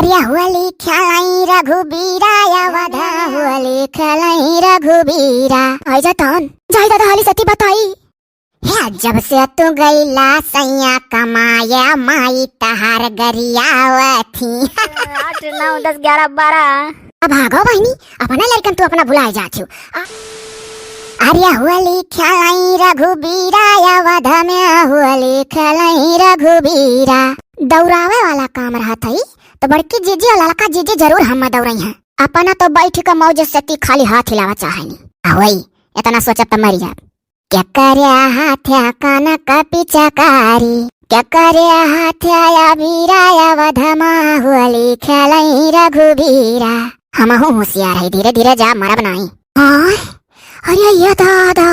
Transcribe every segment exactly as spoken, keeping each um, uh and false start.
प्रिया होली खेलाई रघुबीरा, या वधा होली खेलाई रघुबीरा। आई जा तन, जाई दादा हाली सती बताई। हे, जब से तू गईला सैया कमाया, माई तहार गरियावथी। आठ, नौ, दस, ग्यारह, बारह। अब भागो बहिनी, अपने लड़कन तू अपना भुलाए जात हो। आ-, अरे होली खेलाई रघुबीरा, या वध में होली खेलाई रघुबीरा। दौड़ावे वाला काम रहत हई, तो बड़की जीजी और लड़का जीजी जरूर हम दौड़ई हैं। अपना तो बैठ के मौज से ती खाली हाथ हिलावा चाहेनी। आ वही, इतना सोचत त मरी जात। केकरे हाथे कनक पिचकारी, केकरे हाथे अबीरा, अवध मा होली खेलई रघुबीरा। हमहू होशियार है, धीरे धीरे जा, मरब नाई। हाँ, अरे ये दादा,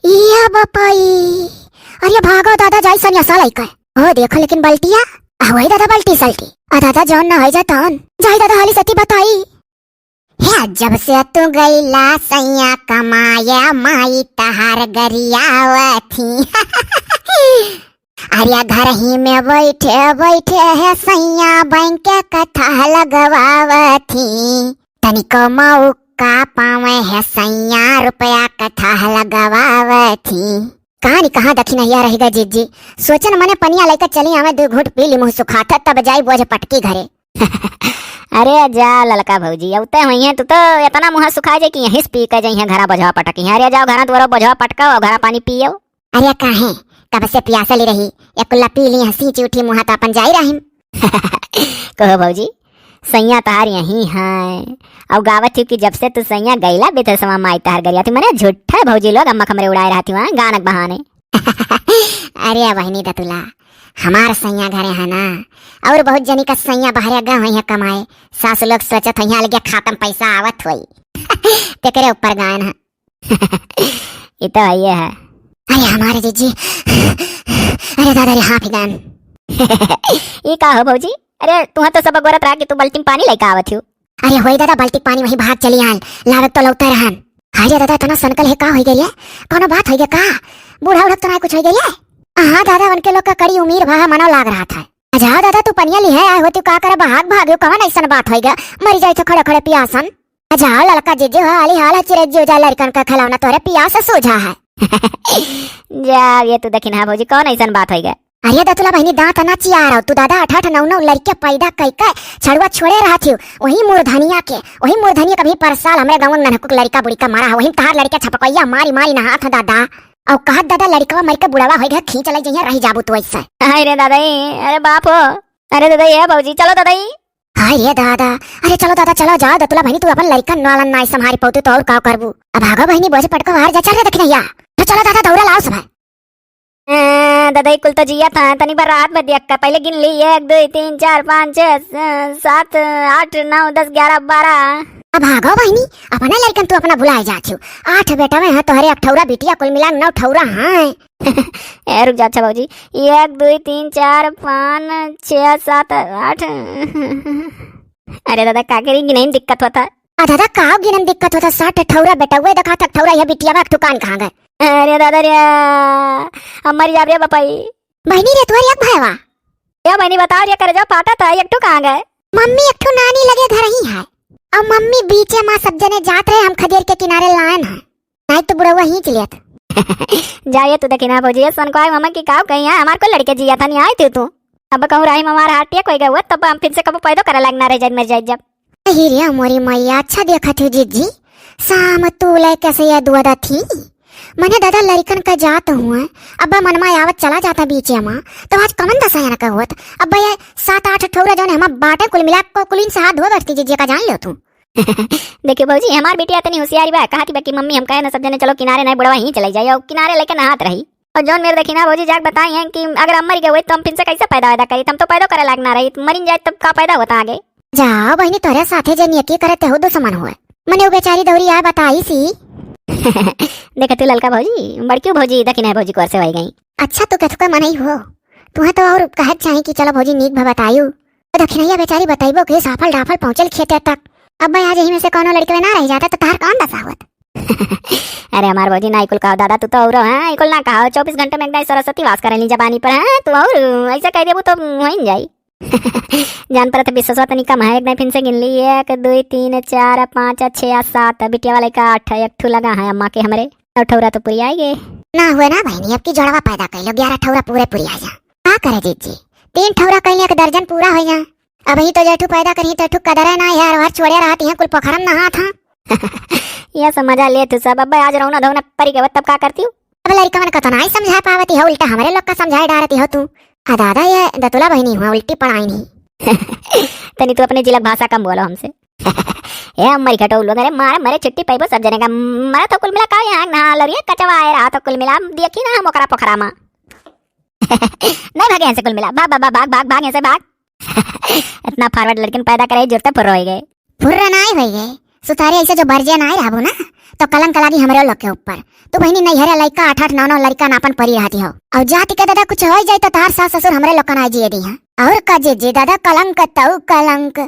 ये बपाई, अरे भागो दादा, जाई सन्यासा लइके। ओ देखो लेकिन बल्टिया, आ वही दादा बल्टी सल्टी। आ दादा जौन ना हो जाता हन, जाई दादा हाली सती बताई। हे, जब से तू गईला सैया कमाया, माई तहार गरियावथी। अरे घर ही में बैठे बैठे है सैया बैंक के कथा लगवावथी। तनिको मौका पावे है सैया रुपया कथा लगवावथी। कहाँ नी कहाँ दखिनहिया रह गए जीजी। सोचन मने पनिया लेके चली आवे, दो घूट पी ली, मुँह सुखाता, तब जाई बोझ पटकी घरे। अरे जा ललका भौजी, अउते होइहें, तू तो इतना मुँह सुखा जाए कि यहीं से पी के जइहें घरा बोझवा पटकी हैं। अरे जाओ घरा दुआरो बोझवा पटकाओ, घरा पानी पियो। अरे काहे, कब से पियासल ही रही, एक कुल्ला पी ली, हंसी चूठी मुँह तो अपन जाई रही। कहो भौजी, सैया तहार यहीं है, और गावत ही कि जब से तू सैया गईला विदेशवा माई तहार गरिया थी, मने झूठा भौजी लोग अम्मा खमरे उड़ाए रहती वहाँ गानक बहाने। अरे बहिनी दतुला, हमार सैया घरे है ना, और बहुत जनी का सैया बहरे गए हुई है कमाए, सासु लोग सोचत हुई है अलगे खाता में पैसा आवत हुई। तेकरे ऊपर गायन है। ये तो है, ये है। अरे हमारे जीजी, अरे दादा रे, हाँ फिगान। ये का हो भौजी? अरे तुहा तो सब गोरत रहा कि तू बाल्टी में पानी लेके आवत हो। अरे होई दादा, बाल्टी पानी वहीं भाग चली आन, लावे तो लौटे रहन। हाय रे दादा, इतना सनकल है, का होई गई है? कौनो बात होई गई का? बूढ़ा उढ़ा तो ना कुछ होई गई है? हाँ दादा, उनके लोग का कड़ी उम्मीद भा मनो लाग रहा था। जाओ दादा, तू पनिया लिहे आए होती, का करे भाग भाग हो, कवन ऐसन बात होई गया? मरी जाए तो खड़े खड़े पियासन। जाओ ललका जीजी हो, हाली हाल है, चिरे जियो जा, लड़कन का खिलौना तोरे पियास सूझा है। जा ये तू दखिनहा भौजी, कौन ऐसन बात होई गए? अरे दतुला बहिनी, दांत ना चियारो तू दादा, अठ अठ नौ नौ लड़के पैदा कई के छड़ुआ छोड़े रहत हियो, वही मूर्धनिया के, वही मूर्धनिया कभी पर साल हमरे गाँव में नन्हकुक लड़का बुड़िका मरा है, वही तहार लड़के छपकैया मारी मारी नहात है दादा। और कहत दादा लड़कवा मर के बुढ़वा होई गए, खींच ले जइहे, रह जाबू तू ऐसे। हाय रे दादा, अरे बाप हो, अरे दादा ये भौजी, चलो दादा। हाय रे दादा, अरे चलो दादा, चलो, जाओ दतुला बहिनी, तू अपन लड़कन नालन नाई संभारी पौती तो और का करबू? अब भागो बहिनी, बोझ पटको हार जा, चल रे दखिनहिया। तो चलो दादा, दौड़ा लाओ सब। ए, दादा, ई कुल तो जिया था, तनी बार रात में देख के पहले गिन ली, एक, दो, तीन, चार, पाँच, छः, स-, सात, आठ, नौ, दस, ग्यारह, बारह। अब भागो बहिनी, अपने लड़कन तू अपना भुलाए जात हो। आठ बेटा में है तोहरे, एक ठौरा बिटिया, कुल मिला नौ ठौरा हैं। ए, रुक जा, अच्छा भौजी, एक, दो, तीन, चार, पाँच, छः, सात, आठ। अरे दादा, का करी, गिनही में दिक्कत होता। आ दादा, का गिनही में दिक्कत होता? साठ ठौरा बेटा हुए, देखा था ठौरा, यह बिटिया बा, ठुकान कहाँ गए? अरे दादा रे, हम मर जाब रे बपाई। बहिनी रे, तोहर एक भाई बा? ए बहिनी, बताओ रे, कर जाओ, पाटा था, एक ठो कहाँ गए? मम्मी एक ठो नानी लगे घर ही है, और मम्मी बीचे माँ सब जने जात रहे, हम खदेर के किनारे लायन है, नहीं तो बुढ़वा हींच लेत। जाइए तू दखिनहा भौजी, ये सनकवा मामा की काव कही है, हमार को लड़के जिया था, नहीं आए थे तू। अब कहूँ राही में हमार हार्ट अटैक होई गए हुआ, तब हम फिर से कबो पैदा करे लायक ना रह जाए, मर जाए जब। अही रे मोरी मैया, अच्छा देखत हो जीजी, शाम तू लेके से ये दुआदा थी। मने दादा लड़कन का जात हुए, अब मनमा आवत चला जाता बीचे में, तो आज कमन दशा है ना कहत। अब ये सात आठ ठौरा जौन हमार बाटे कुल मिला को कुलीन से हाथ धो बैठती जीजी का, जान लो तू। देखियो भौजी, हमार बिटिया इतनी होशियारी बा, कहा थी बा कि मम्मी हम कहे ना सब जने चलो किनारे, नहीं बुढ़वा ही चले जाए और किनारे लेके नहात रही। और जौन मेरे दखिनहा भौजी जाके बताई हैं कि अगर हम मर गए हुए तो हम फिर से कैसे पैदा वैदा करी, हम तो पैदा करे लायक ना रही, मरिन जाए तब का पैदा होता आगे। जाओ बहिनी, तोरे साथे जे नेकी करे तेहू दुश्मन हुए। मने वो बेचारी दौरी आए बताई सी। देखे तू ललका भौजी, बड़की भौजी दखिनहा भौजी को से वही गई। अच्छा तू केथुका मनई हो, तुहे तो और कहत चाही कि चलो भौजी नीक भा बतायू। तो दखिनहिया बेचारी बतैबो के साफल डाफल पहुँचल खेते तक। अब भाई आज यही में से कौनो लड़के ना रह जाता तो तहार कौन दशा होत? अरे हमार भौजी ना इकुल कहो दादा, तू तो और, हाँ, इकुल ना कहो, चौबीस घंटे में एक दाई सरस्वती वास करेली जबानी पर, हाँ, तू और ऐसे कह देबू तो होइन जाई। जान परत है, बिसवा तनी कम है, एक दाईं फिन से गिन ली, एक, दुई, तीन, चार, पाँच, छः, सात, बिटिया वाले का आठ, एक ठू लगा है अम्मा के हमरे, नौ ठौरा तो पुरियाइ गए। ना हुए ना बहिनी, अब की जोड़वा पैदा कइ लो, ग्यारह ठौरा पूरे पुरिया जा। का करे जीजी, तीन ठौरा कहीं एक दर्जन पूरा होइ जा। अबहीं तो जेठू पैदा करिहीं, तेठू कदरे ना यार, हर छोड़े रहत हैं, कुल पोखरम नहात हाँ। यह सब मजा लेत हू सब। अबे आज रौना धौना परी गवत तब का करतिउ? अब लड़िकवन का तो नाहीं समझा पावती हो, उल्टा हमरे लोग का समझाए डारती हो तू। आ दादा, ये दतुला बहिनी हुआ, उल्टी पड़ाइन ही। तनी तू अपने जिला भाषा कम बोलो हमसे। ए मरी खटो लोग, अरे मारे मरे छुट्टी पैबो सब जने का। मरा तो कुल मिला का यहाँ ना लरिया कचवा आए रहा तो कुल मिला देखी ना हम ओकरा पोखरा मा। नहीं भागे यहाँ से कुल मिला, भाग, भाग, भाग, भाग, भाग, भाग यहाँ से भाग। इतना forward लड़किन पैदा करे, जुरते फुर्र होइ गए। फुर्र नाहीं होइ गए, सुतारी ऐसे जो बरजे नाहीं रहबू ना, तो कलंक लागी हमरे लोग के ऊपर। तू बहिनी नैहरे लइका आठ आठ नौ नौ लड़िकन आपन परी रहती हो, और जाति के दादा कुछ होइ जाए तो तहार सास ससुर हमरे लोग का नाहीं जिए दिहा। और का जीजी दादा, कलंक तऊ कलंक,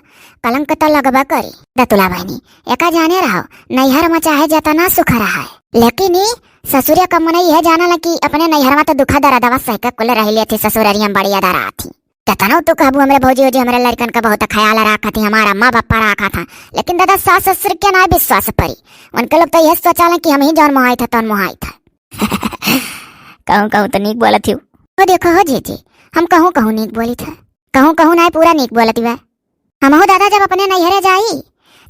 कलंक तो लगबा करी। दतुला बहिनी, एका जाने रहो, नैहर में चाहे जतना सुख रहा है, लेकिन ई ससुरे का मनई यह जानला कि अपने नैहर में तो दुखा दरदवा सह के कुल रह लेती, ससुररिया में बढ़िया दरा थी। केतनो तू कहबू हमरे भौजी ओजी हमरे लड़िकन का बहुत ख्याल राखत ही, हमार अम्मा बप्पा राखत हैं, लेकिन दादा सास ससुर के ना विश्वास परी। उनके लोग तो यह सोचालन कि हम ही जौन मोहाइत है तौन मोहाइत है। कहूँ कहूँ तो नीक बोलत ही। ओ देखो हो जीजी, हम कहूँ कहूँ नीक बोलित है, कहूँ कहूँ नाहीं पूरा नीक बोलत बा। हमहू दादा जब अपने नैहरे जाई,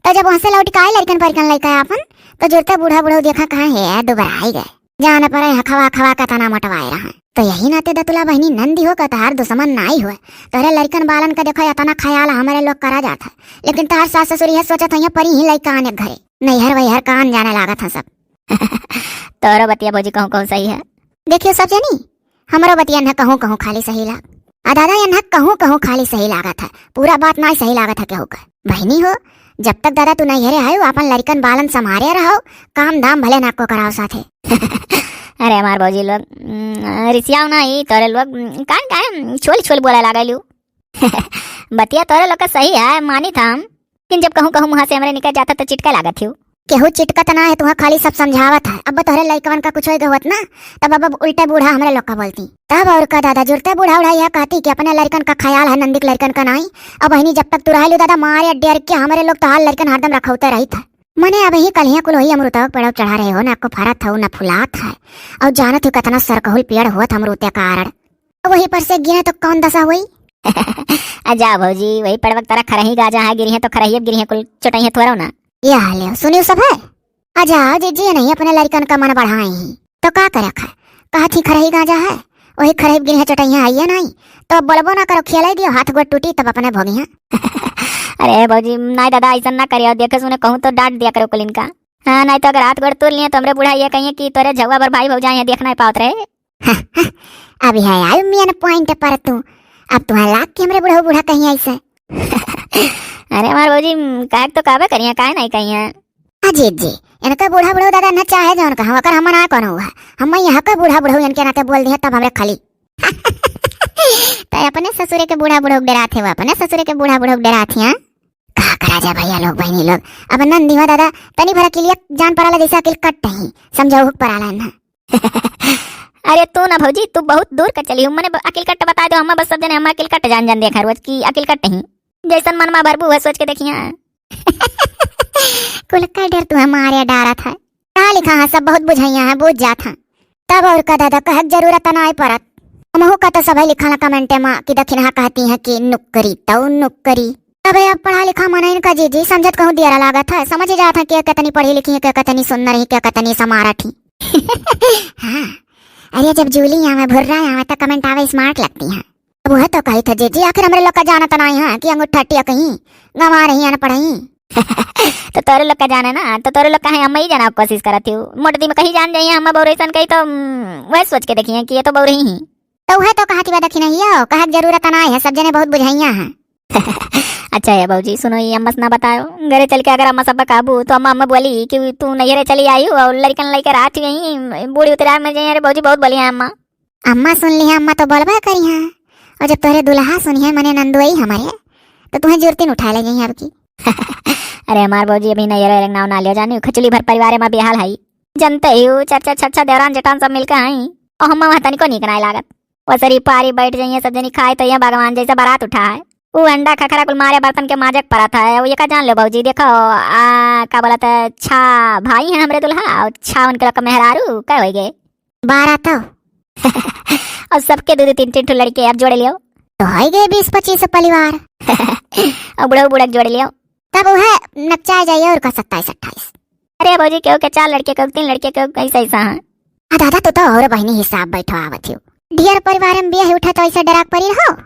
तो जब वहाँ से लौट के आई लड़िकन परिकन लइके आपन, तो जुरते बूढ़ा बूढ़ा देखा कहाँ है दुबराई गए। जान परे हखवा हखवा का तना मोटवाए रहा। तो यही नाते दतुला बहिनी नंदी हो का तहार दुश्मन नाहीं हुए। तोहरे लड़िकन बालन का देखो इतना ख्याल हमरे लोग करा जात है, लेकिन तहार सास ससुर यह सोचत है परी ही लइका आने घरे। नैहर वैहर कान जाने लागत है सब। तोहरो बतिया भौजी कहूँ कहूँ सही है। देखियो सब जनी, हमरो बतिया न कहूँ कहूँ खाली सही लाग। आ दादा, ये न कहूँ कहूँ खाली सही लागत है, पूरा बात नाहीं सही लागत है केहू का। बहिनी हो, जब तक दादा तू नैहरे है, आपन लड़िकन बालन संभारे रहो, काम धाम भले ना को कराओ साथे। अरे हमार भौजी लोग, उम, रिसियाओ नाहीं तोरे लोग, उम, काहे, काहे, उम, छोल छोल बोला लागलू। बतिया तोरे लोग का सही है, मानित हम, लेकिन जब कहूँ कहूँ मुँह से हमरे निकल जात है तो चिटका लागत ही। केहू चिटकत ना है, तुहा खाली सब समझावत है। अब तोहरे लइकवन का कुछ होइ गवत ना, तब अब उल्टे बूढ़ा हमरे लोग का बोलती। तब और का दादा, जुरते बूढ़ा उढ़ा यह कहती कि अपने लड़िकन का ख्याल है, नंदी के लड़िकन का नाहीं। अब बहिनी जब तक तू रहलू दादा, मारे डेर के हमरे लोग तोहार लड़िकन हरदम रखौते रहित है। मने अबहीं कलिया कुल वही अमरुतवा के पेड़वा चढ़ा रहे हो, ना को फरत हो, ना फुलात है। और जानत हो कितना सरकहुल पेड़ होत अमरुते का आरड़। वही पर से गिरे तो कौन दशा हुई? आ जा भौजी, वही पेड़वा के तरह खरही गाजा है, गिरी है तो खरही अब गिरी है, कुल चोटई है थोड़ा ना। ये हाल है, सुनियो सब है। आ जाओ जीजी, नहीं अपने लड़िकन का मन बढ़ाए ही तो का करे खा? कहत ही खरही गाजा है, वही खरही गिरी है चोटई है, आइए नहीं तो अब बोलबो ना करो, खेलाई दियो, हाथ गोड़ टूटी तब अपने भोगी हैं। अरे भौजी, नहीं दादा, ऐसा ना करियो, देखे सुने कहूँ तो डांट दिया करो कुल इनका। हाँ, नहीं तो अगर हाथ गोड़ तोड़ लिए तो हमरे बूढ़ा ये कहिए कि तोरे झउआ भर भाई भौजाई हैं, देख नहीं पावत रहे। अब है आयु मेन पॉइंट पर तू। अब तुहां लाग के हमरे बुढ़ऊ बूढ़ा कहीं ऐसे। अरे हमार भौजी, काहे तो कहबे करिया, काहे नहीं कहिया? अजीत जी, इनका बूढ़ा बुढ़ऊ दादा न चाहे जौन कहा, अगर हम ना कौन हुआ, हम यहाँ का बूढ़ा बुढ़ऊ इनके नाते बोल दिया तब हमरे खाली। तो अपने ससुरे के बूढ़ा बुढ़ऊ डरात है, वो अपने ससुरे के बूढ़ा बुढ़ऊ डरात है। का करा जा भैया लोग, बहिनी लोग, अब नंदी हो दादा, तनी भरा के लिए जान पड़ाला जैसे अकिल कट ही, समझाऊ हुक पड़ाला ना। अरे तू ना भौजी, तू बहुत दूर का चली हूँ, मने अकिल कट बता दो, हम बस सब जने हम अकिल कट जान जान देखा रोज की अकिल कट ही। जैसन मन मा भरबू है सोच के देखिया। कुल का डर तू हमारे डारा था। का लिखा है सब बहुत बुझाइया है, बुझ जात है। तब और का दादा कहक जरूरत ना आए परत। हमहू का तो सभे लिखा ना कमेंटे मा कि दखिनहा कहती है कि नुकरी तौ नुकरी। अबे अब पढ़ा लिखा मनइन का जीजी समझत कहूँ दियरा लागत है, समझ जात है के कितनी पढ़ी लिखी है, के कितनी सुंदर ही, के कितनी समारठ ही। हाँ, अरे जब जूली आवे, भुर्रा आवे तो कमेंट आवे स्मार्ट लगती है। अब वह तो कही था जीजी, आखिर हमरे लोग का जानत नहीं है कि अंगूठा टिया कहीं गंवा रही अनपढ़ ही। तो तोरे लोग का जाने ना, तो तोरे लोग का है, हम ही जाना कोशिश करत ही। मोटदी में कहीं जान जाइए हम बौरैसन कही तो, हम्म, वह सोच के देखिए कि ये तो बौरही ही। तो वह तो कहत बा दखिनहिया, कहक जरूरत ना है, सब जने बहुत बुझाइया हैं। अच्छा है भौजी, सुनो ये अम्मा से ना बतायो, घरे चल के अगर अम्मा सब काबू तो अम्मा, अम्मा बोली कि तू नैहरे चली आई हो और लड़िकन लेकर आती गई, बूढ़ी उतरा में जाइए, अरे भौजी बहुत बोली है अम्मा। अम्मा सुन ली है, अम्मा तो बोलबा करी है, और जब तोहरे दुल्हा सुनी है मने नंदुआई हमारे, तो तुम्हें जुर्तिन उठा ले जाइए अब की। अरे हमार भौजी अभी नैहरे नाव ना लियो जानी, खचुली भर परिवार में बेहाल है, जनते ही हो, चार चार छह छह देवरान जेठान सब मिलके आई, और हम वहाँ तनिको नीक नाय लागत। वो सरी पारी बैठ जाइए सब जनी खाए तो ये भगवान जैसे बारात उठा है। ऊ अंडा खखरा कुल मारे बर्तन के माजक परा था। वो ये का जान लो भौजी, देखो, आ, का बोला था, छा भाई हैं हमरे दुल्हा और छा उनके लोग का मेहरारू, कै होई गए? बारह तो। और सबके दो दो तीन तीन ठो लड़के अब जोड़े लियो। तो होई गए बीस पच्चीस परिवार। और बुढ़ऊ बुढ़क जोड़े लियो। तब वह नपचाए जाइए और का सत्ताईस अट्ठाईस। अरे भौजी, केहू के चार लड़के, केहू के तीन लड़के, केहू के ऐसा ऐसा है। आ दादा, तू तो और बहिनी हिसाब बैठो आवत हो। ढेर परिवार में बियाह उठा तो ऐसा डराक परी रहो।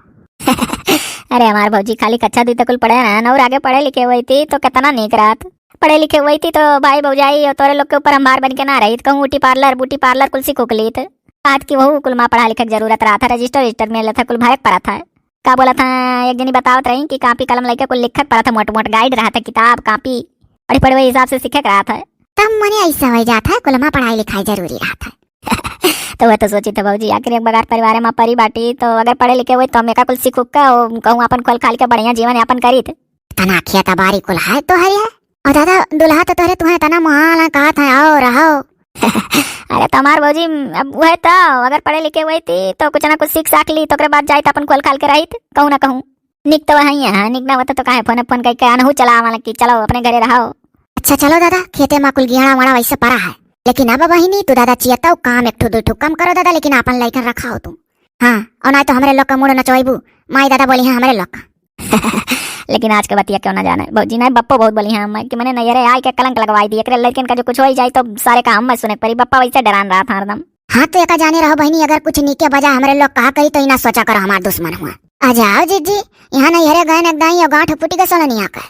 अरे हमार भौजी खाली कक्षा दुई तक कुल पढ़े रहन और आगे पढ़े लिखे हुई थी तो कितना नीक रहत। पढ़े लिखे हुई थी तो भाई भौजाई और तोरे लोग के ऊपर हम भार बन के ना रही। कहूँ ब्यूटी पार्लर, ब्यूटी पार्लर कुल सीख उक लीत। बात की वहू कुल माँ पढ़ा लिखे के जरूरत रहा था, रजिस्टर रजिस्टर में लेता कुल भरक पड़ा था। का बोला था, एक जनी बतावत रही कि कापी कलम लेके कुल लिखक पड़ा था, मोट मोट गाइड रहा था, किताब कापी पढ़े पढ़े वही हिसाब से सीखे के रहा था। तब मने ऐसा हो जात है, कुल माँ पढ़ाई लिखाई जरूरी रहा था। तो वह तो सोची था भौजी, आखिर एक बगार परिवार में परी बाटी, तो अगर पढ़े लिखे हुई तो हम एका कुल सीख उक के ओ कहूँ अपन खोल खाल के बढ़िया जीवन यापन करीत। तना खेत बारी कुल है तो हरिया। और दादा, दुल्हा तो तोहरे तुहे तना मुहाल कहा था, आओ रहो। अरे तो हमार भौजी, अब वह तो अगर पढ़े लिखे हुई थी तो कुछ ना कुछ सीख साख ली, तो ओकरे बाद जाई तो अपन खोल खाल के रही कहूँ ना कहूँ। निक तो वही है, निक ना होता तो काहे फोन फोन करके अनहू चला वाला कि चलो अपने घरे रहो। अच्छा चलो दादा, खेते में कुल गेहड़ा वाड़ा वैसे पड़ा है, लेकिन अब बहिनी तू दादा चियताऊ काम एक ठो दो ठो कम करो दादा, लेकिन आपन लइकन रखाओ तू। हाँ, और ना तो हमरे लोग का मूड नचवाइबू, माई दादा बोली है हमरे लोग का। लेकिन आज के बतिया क्यों ना जाने भौजी, नहीं बप्पो बहुत बोली है अम्मा कि मने नैहरे आए के कलंक लगवाई दी, एकरे लड़कन का जो कुछ हो ही जाए तो सारे का हम सुने के परी। बप्पा वैसे डरान रहा था हरदम। हाँ तो एका जाने रहो बहिनी, अगर कुछ नीके बजा हमरे लोग कहा करी तो इना सोचा करो हमार दुश्मन हुआ। आ जाओ जीजी, यहाँ नैहरे गए न दाई और गांठ फूटी के सोलनिया के।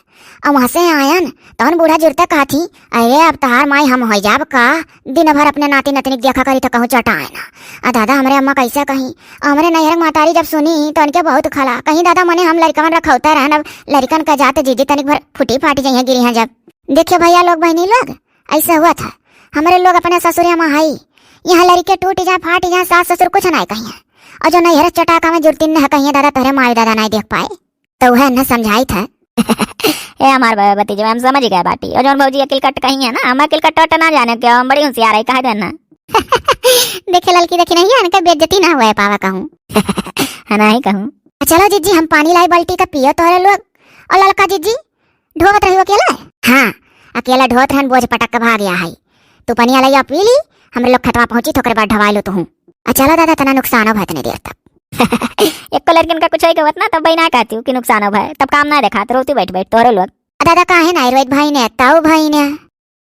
और वहाँ से आयन तौन बूढ़ा जुरता कहा थी, अरे अब तहार माई हम हो जाब का, दिन भर अपने नाती नतनी के देखा करी तो कहूँ चटाए ना। आ दादा, हमरे अम्मा कैसे कही, और हमरे नैहर के महतारी जब सुनी तो उनके बहुत खला कहीं, दादा मने हम लड़कवन रखौते रहन, अब लड़कन का जात जीजी तनिक भर फूटी फाटी जइहें गिरी हैं जब। देखियो भैया लोग बहनी लोग, ऐसे हुआ था हमरे लोग अपने ससुरे में हई, यहाँ लड़के टूट जाए फाट जाए सास ससुर कुछ नहीं कहिए, और जो नैहर चटाका में जुरती न कहिए दादा तोहरे माई दादा नहीं देख पाए। तो वह न समझाई था। ए हमार ब-, भतीजवा, हम समझ गए बाटी। और जौन भौजी अकिल कट कही है ना, हम अकिल कट वट ना जाने क्यों, हम बड़ी होशियार है, कह देना। देखे ललकी, देखी नहीं है, इनका बेइज्जती ना हुआ है पावा कहूँ। है ना ही कहूँ। चलो जीजी, हम पानी लाई बाल्टी का पियो तोहरे लोग। और ललका जीजी, ढोवत रही अकेला? हाँ, अकेला ढोवत रहन, बोझ पटक के भाग गया है। तू पनिया लइया पी ली, हमरे लोग खेतवा पहुँची तो ओकरे बाद ढवाई लो तू। आ चलो दादा, तना नुकसानो भय तने देर तक। एको लड़किन का कुछ होई गवत ना, तब भाई ना कहती हूँ कि नुकसानो भय, तब काम ना देखा तो रोती बैठ बैठ तोहरे लोग। आ दादा, काहे ना रोइत भाई ने, ताऊ भाई ने?